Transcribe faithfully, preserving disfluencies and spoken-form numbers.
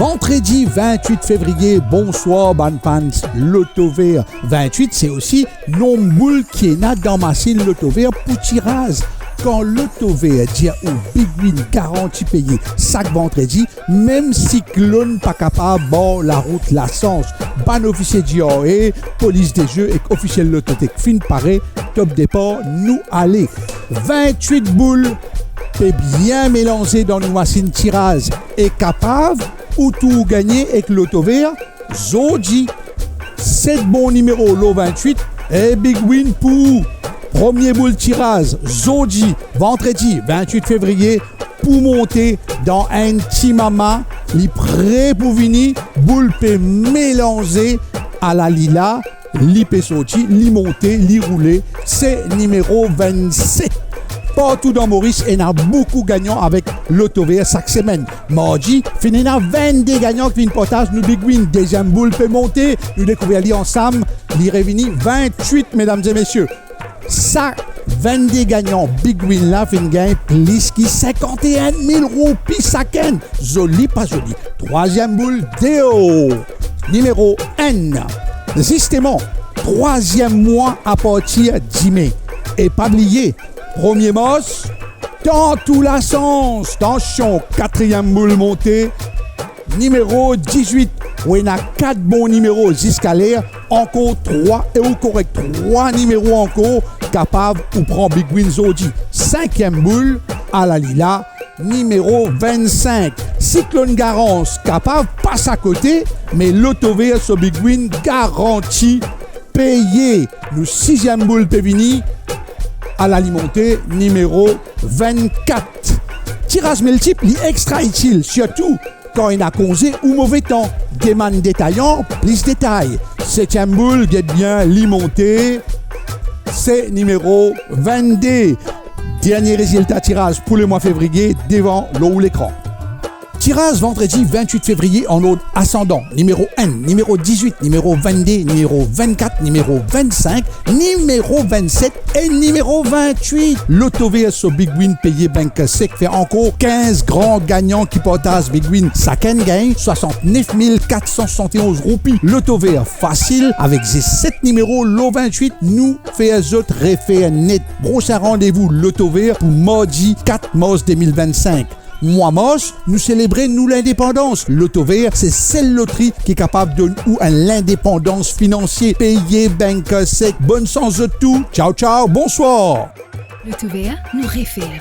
Vandredi vintwit fevriye, bonswar bann fans Lotover. Vintwit, se osi nonb boul ki ena dan masinn Lotover pou tiraz. Kan Lotover dir ou Big Win garanti peye sak vandredi, mem siklonn pa kapav bar larout lasans. Bann ofisie G R A, polis de ze ek ofisiel Lottotech finn pare, top depar, nou ale. Vintwit boul pe bien melanze dan nou masinn tiraz e kapav ou tour gagne ek Lotover zordi. Set bon nimero lor vintwit, e Big Win pou ou. Premie boul tiraz zordi, vandredi vintwit fevriye, pou monte dan enn ti mama, li pre pou vini, boul pe melanze, ala li la, li pe sorti, li monte, li roule, se nimero vennset. Partou dan Moris, ena boukou gagnan avek Lotover sak semenn. Mardi, finn ena vennde gagnan ki finn partaz nou Big Win. Deziem boul pe monte, nou dekouver li ansam, li revini vintwit, medam e mesie. Sa vennde gagnan Big Win la finn gagn plis ki sinkant-e-enn mil roupi sakenn. Zoli pa zoli? Trwaziem boul deor, nimero enn. Zisteman, trwaziem mwa apartir dime. E pa bliye, premie mars, tant ou lasans. Tansion, katriem boul monte, nimero dizwit. Ou ena kat bon nimero ziska ler, ankor trwa e ou korek. Trwa nimero ankor, kapav ou pran Big Win zordi. Sinkiem boul, ala li la, nimero vennsink. Siklonn Garance kapav pas akote, me Lotover so Big Win garanti peye. Nou siziem boul pe vini, ala li monte, nimero vennkat. Tiraz miltip, li extra itil, sirtou kan ena konze ou move tan. Demann detayan plis detay. Setiem boul, get bien, li monte, se nimero vennde. Dernie rezilta tiraz pou lemwa fevriye devan lor ou lekran. Tiraz vandredi vintwit fevriye an ord asandan, nimero enn, nimero dizwit, nimero vennde, nimero vennkat, nimero vennsink, nimero vennset e nimero vintwit. Lotover so Big Win peye bank sek, fer ankor kinz gran gagnan ki partaz Big Win. Sakenn gagn swasantnef mil kat san swasann-e-onz roupi. Lotover fasil, avek zis set nimero lor vintwit, nou fer zot refer net. Prosin randevou Lotover pou mardi kat mars de mil vennsink. Mwa mars, nou selebre nou lindepandans. Lotover se sel lotri ki kapav donn ou enn lindepandans finansie. Peye bank sek. Bonn sans zot tou. Tchao, tchao, bonswar. Lotover, nou refer.